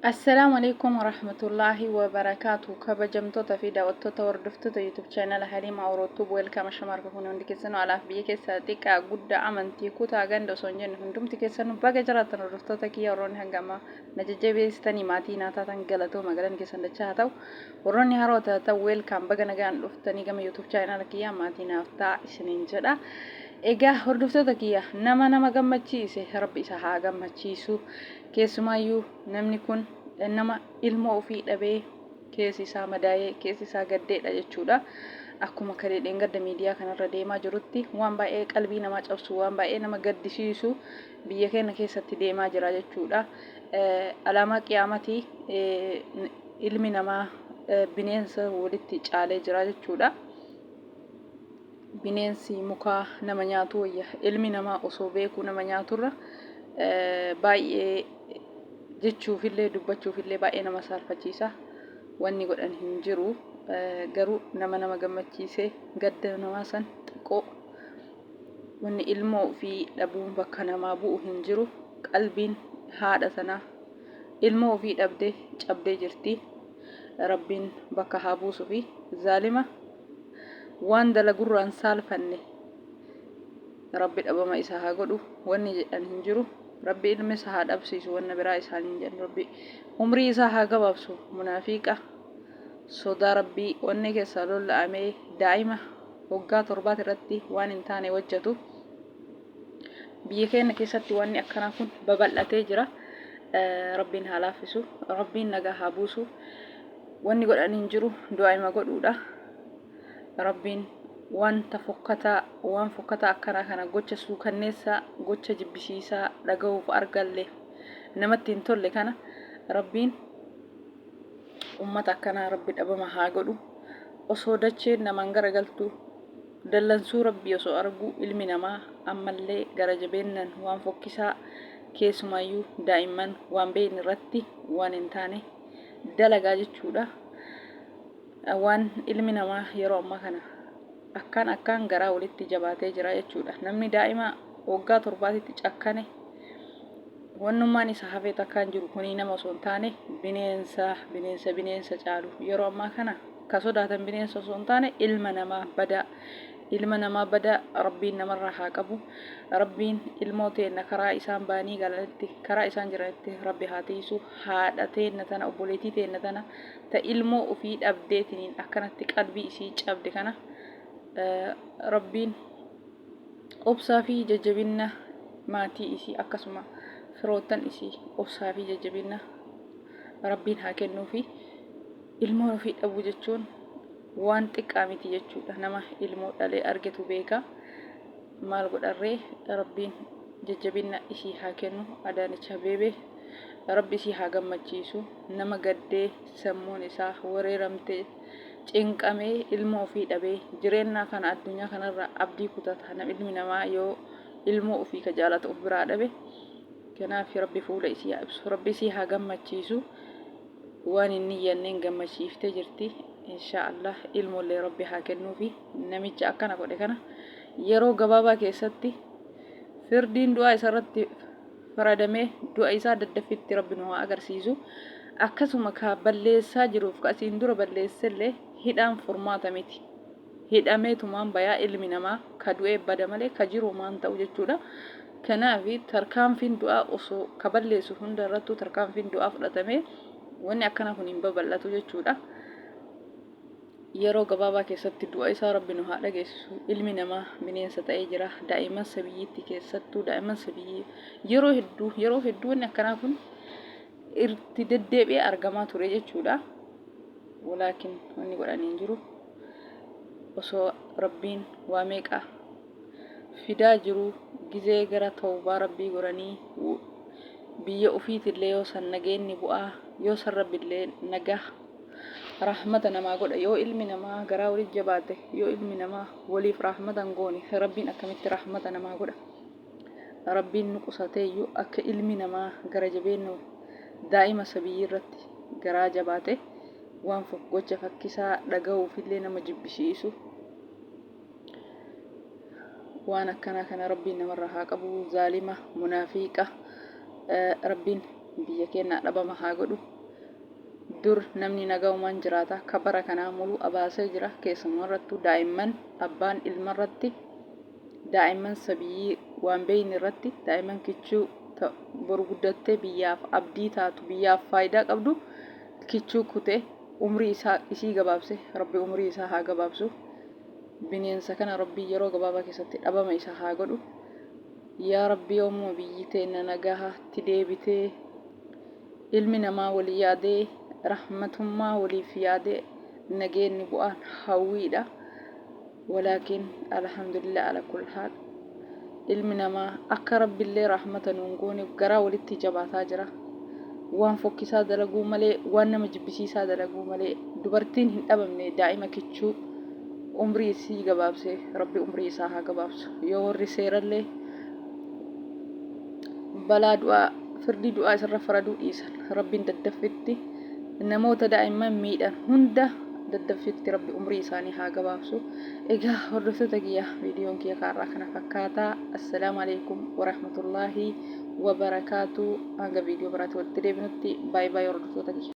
Assalaamu alaikum warahmatullaahi wabarakaatu. Kabajamtoota fi daawwattoota, hordoftoota YouTube channel Halima Orotube, welcome. Shamarra kun hundi keessanuu alaaf biyya keessaa, xiqqaa guddaa, amantii, kutaa, ganda osoo hin jenne hundumti keessanuu baga jiraattan. Hordoftoota kiyya, warroonni hanga ammaa na jajjabeessitanii maatii naa taatan, galatooma, galanni keessan dachaa haa ta'u. Warroonni haroo taatan, welcome, baga nagaan dhuftanii gama YouTube channel kiyya maatii naaf ta'a isiniin jedha. Egaa hordoftoota kiyya, nama nama gammachiise Rabbi isa haa gammachiisu. Keessumaayyuu namni kun nama ilmoo ofii dhabee keessi isaa madaa'ee, keessi isaa gaddeedha jechuudha. Akkuma kalee dheengadda miidiyaa kanarra deemaa jirutti waan baay'ee qalbii namaa cabsu, waan baay'ee nama gaddisiisu biyya keenya keessatti deemaa jira jechuudha. Alaamaa qiyaamatii, ilmi namaa bineensa walitti caalee jira jechuudha. Bineensi mukaa nama nyaatu wayya. Ilmi namaa osoo beekuu nama nyaaturra baay'ee jechuufillee dubbachuufillee baay'ee nama saalfachiisa. Wanni godhan hin jiru. Garuu nama nama gammachiisee gadda namaa san xiqqoo wanni ilmoo ofii dhabuun bakka namaa bu'u hin jiru. Qalbiin haadha sanaa ilmoo ofii dhabdee cabdee jirti. Rabbiin bakka haa buusufi. Zaalima waan dalagurraan saalfanne Rabbi dhabama isa haa godhu. Wanni jedhan hin jiru. Rabbi ilma isa haa dhabsiisu, wanna biraa isaan hin jedhan. Rabbi umrii isaa haa gabaabsu. Munaafiqa sodaa Rabbii onnee keessaa lolla'amee daa'ima waggaa 7 irratti waan hin taane hojjetu. Biyya keenya keessatti wanni akkanaa kun babal'atee jira. Rabbiin haa laaffisu, Rabbiin nagaa haa buusu. Wanni godhan hin jiru, du'aa'ima godhuudha. Rabbiin wanta fokkataa, waan fokkataa akkanaa kana, gocha suukanneessaa, gocha jibbisiisaa, dhaga'uuf argalle namatti hin tolle kana, Rabbiin ummata akkanaa Rabbi dhabama haa godhu. Osoo dacheen namaan garagaltu, dallansuu Rabbii osoo arguu, ilmi namaa ammallee gara jabeennan waan fokkisaa, keessumaayyuu daa'imman waan beekne irratti waan hin taane dalagaa jechuudha. Waan ilmi namaa yeroo ammaa kana akkaan akkaan garaa walitti jabaatee jira jechuudha. Namni daa'ima waggaa 7titti cakkane, wannummaan isa hafee takkaan jiru, kunii nama osoo hin taane bineensa, bineensa bineensa caalu. Yeroo ammaa kana ka sodaatan bineensa osoo hin taane ilma namaa badaa, ilma namaa badaa Rabbiin namarraa haa qabu. Rabbiin ilmoo teenna karaa isaan ba'anii galanitti, karaa isaan jiranitti Rabbi haa tiisu. Haadha teenna tana, obboleettii teenna tana ta ilmoo ufii dhabdeetiniin akkanatti qalbii isii cabde kana, Rabbiin obsaa fi jajjabinna maatii isii akkasuma firoottan isii obsaa fi jajjabinna Rabbiin haa kennuufi. Ilmoon ofii dhabuu jechuun waan xiqqaa miti jechuudha. Nama ilmoo dhalee argetu beeka. Maal godharree, Rabbiin jajjabinna isii haa kennu. Adaanech Abeebee Rabbi isii haa gammachiisu. Nama gaddee sammuun isaa wareeramte, cinqamee ilmoo ofii dhabee jireennaa kana addunyaa kanarraa abdii kutata nam ilmi namaa yoo ilmoo ofii ka jaalatu of biraa dhabe. Kanaaf Rabbi fuula isii haa ibsu, Rabbi isii haa gammachiisu. Waan hin niyyanneen gammachiiftee jirti. Inshaa Allah ilmoollee Rabbi haa kennuufi. Namicha akkana godhe kana yeroo gabaabaa keessatti firdiin du'aa isarratti faradamee du'a isaa daddaffitti Rabbi nu haa agarsiisu. Akkasuma ka balleessaa jiruuf ka asiin dura balleessellee hidhaan furmaata miti. Hidhamee tumaan bayaa, ilmi namaa ka du'ee bada malee ka jiru maan ta'u jechuudha. Kanaaf tarkaanfiin du'aa osoo ka balleessu hunda irrattuu tarkaanfiin du'aa fudhatamee, wanni akkanaa kun hin babal'atu jechuudha. Yeroo gabaabaa keessatti du'a isaa Rabbi nu haa dhageessisu. Ilmi namaa bineensa ta'ee jira. Daa'imman sabiyyiitti, keessattuu daa'imman sabiyyii yeroo hedduu, yeroo hedduu wanni akkanaa kun itti deddeebi'ee argamaa ture jechuudha. Walaakin wanni godhan hin jiru. Osoo Rabbiin waa meeqa fidaa jiru, gizee gara tawbaa Rabbii goranii biyya ufiitillee yoo san nageenni bu'aa, yoo san Rabbillee nagaa rahmata namaa godha. Yoo ilmi namaa garaa walitti jabaate, yoo ilmi namaa waliif rahmata hin goone, Rabbiin akkamitti rahmata namaa godha? Rabbiin nu qusateeyyuu akka ilmi namaa gara jabeenna daa'ima sabiyyii irratti garaa jabaate waan gocha fakkisaa dhagahuufillee nama jibbisiisu, waan akkanaa kana Rabbiin namarraa haa qabu. Zaalima munaafiqa Rabbiin biyya keennaa dhabama haa godhu. Dur namni nagaumaan jiraata ka bara kanaa muluu abaasee jira keessumarrattuu daa'imman abbaan ilmarratti daa'imman sabiyyii waan beeyne irratti daa'imman kichuu ta boru guddattee biyyaaf abdii taatu biyyaaf faayidaa qabdu kichuu kute umrii isaa isii gabaabse rabbi umrii isaa haa gabaabsu bineensa kana rabbi yeroo gabaabaa keessatti dhabama isa haa godhu yaa rabbi yoomuma biyyi teenna nagahaatti deebitee Ilmi namaa walii yaadee rahmatummaa waliif yaadee nageenni bu'aan hawwiidha. Walaakin alhamdulillah ala kull haal. Ilmi namaa akka Rabbillee rahmata nuun goone garaa walitti jabaataa jira. Waan fokkisaa dalaguu malee waan nama jibbisiisaa dalaguu malee dubartiin hin dhabamne daa'ima kichuu umrii isii gabaabse Rabbi umrii isaa haa gabaabsu. Yoo warri seerallee balaa du'aa firdii du'aa isarra faraduu dhiisan Rabbiin daddaffitti namoota daa'imman miidhan hunda daddaffitti Rabbi umrii isaanii haa gabaabsu. Egaa hordoftoota kiyya viidiyoon kiyya kaarraa kana fakkaataa. Assalaamu alaikum warahmatullaahi wabarakaatu. Hanga viidiyoo biraatti walitti deebinutti baay baay hordoftoota kiyya.